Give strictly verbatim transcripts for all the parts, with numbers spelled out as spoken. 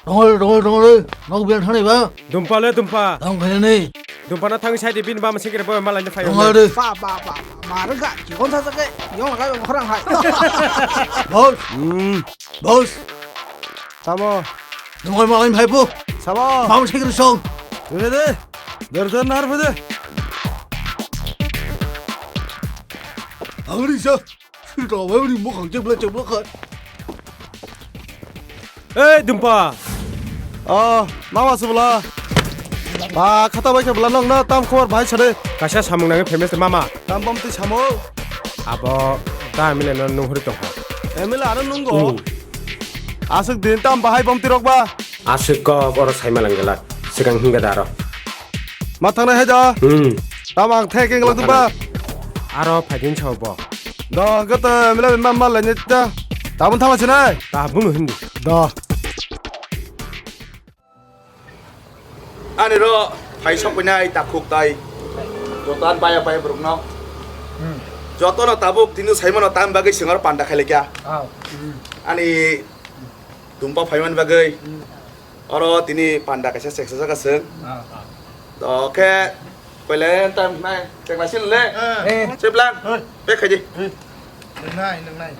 Tongol, tongol, tongol, nok bian thani ba? Dumpa le, dumpa. Tang khaini. Dumpa na thang sai di, bin ba masing kere boy malai ni phai. Tongol de. Ba, ba, ba, ma rega, ki kon sa sa ke, yong lagai ba khorang hai. Boss. Hmm. Boss. Samo. Tongol malai phai po. Samo. Bang sing kere song. Dede. Derjan nar phede. Angri sa. Sirto bai uri mukhang jebla jebla kha. Ei, Dumpa. Oh, mama subla. Ba, khata bai khe bla nong na tam khobor bai sade. Kaisa samung nangi famous mama. Tam bom ti samo. Abo ta emile no nung huri tong. Emile ano nungo. Hmm. Asuk din tam bahai bom ti rok ba. Aswk kok oro sai malang gela, swkang hingga da aro. Ma thangnai hai da? Hmm. Tamo ang thek keng lok ba? Aro phaidin sao bo. Do, hwnkhe to mila ma ma lai ta. Tabun thangla sinai? Tabun hindi. Do. Ani ro phai sok nai takhuk tai. Joto an paya paya borok no. Hmm. Joto no tabuk tini sai mano tam bagwi singar panda khai lekya. Aw. Hmm. Ani Dumpa phaiman bagwi. Hmm. Oro tini panda kaisa cheksa jaga chwng. Ah, ah. To khe koile tam nai chekla sin le. Eh. Cheplang. Eh. Pe khaji. Eh. Nang nai, nang nai.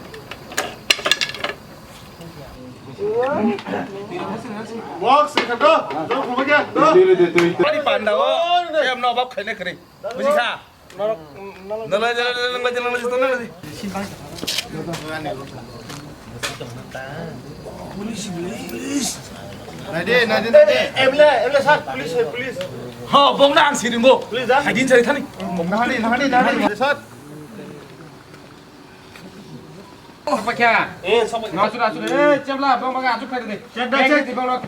Wak se khato. Do khuma kya? Do. Ani panda o. Em no bab khaine khri. Buji kha. Nalai, nalai, nalai, nalai, nalai, nalai. Police, police. Nai de, nai de, nai de. Emle, emle sir, police hai, police. Ha, bong na ang siringo. Police, ha? Hadin sari thani. Nahani, nahani, nahani, sir. Pakya. Eh, sama. Asur, asur. Eh, chebla, bong bong asur khaide. Chebla, chebla. Bong bong.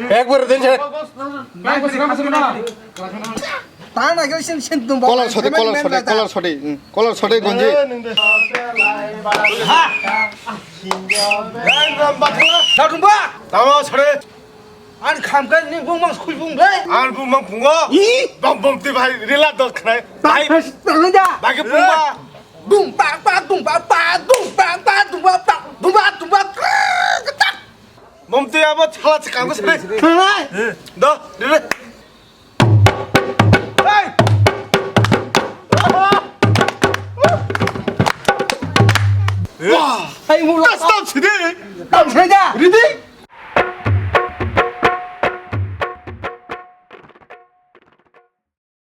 Ekbar din se. Kolor sode, kolor sode, kolor sode, hmm, kolor sode gonji. Tamo sode. Ani khamkhe ni bumang skhui bung bai. Ani bumang bungo. Bom bom ti bai rila dok khnai. Bai. Bagi bunga. Dum pa pa dum pa pa dum pa pa dum pa pa dum pa dum pa. Mom twi abo chala chikang sri. Sri. Do, riri. Hey! Wah! Hey, mula. Stop sini. Stop saja. Ridi.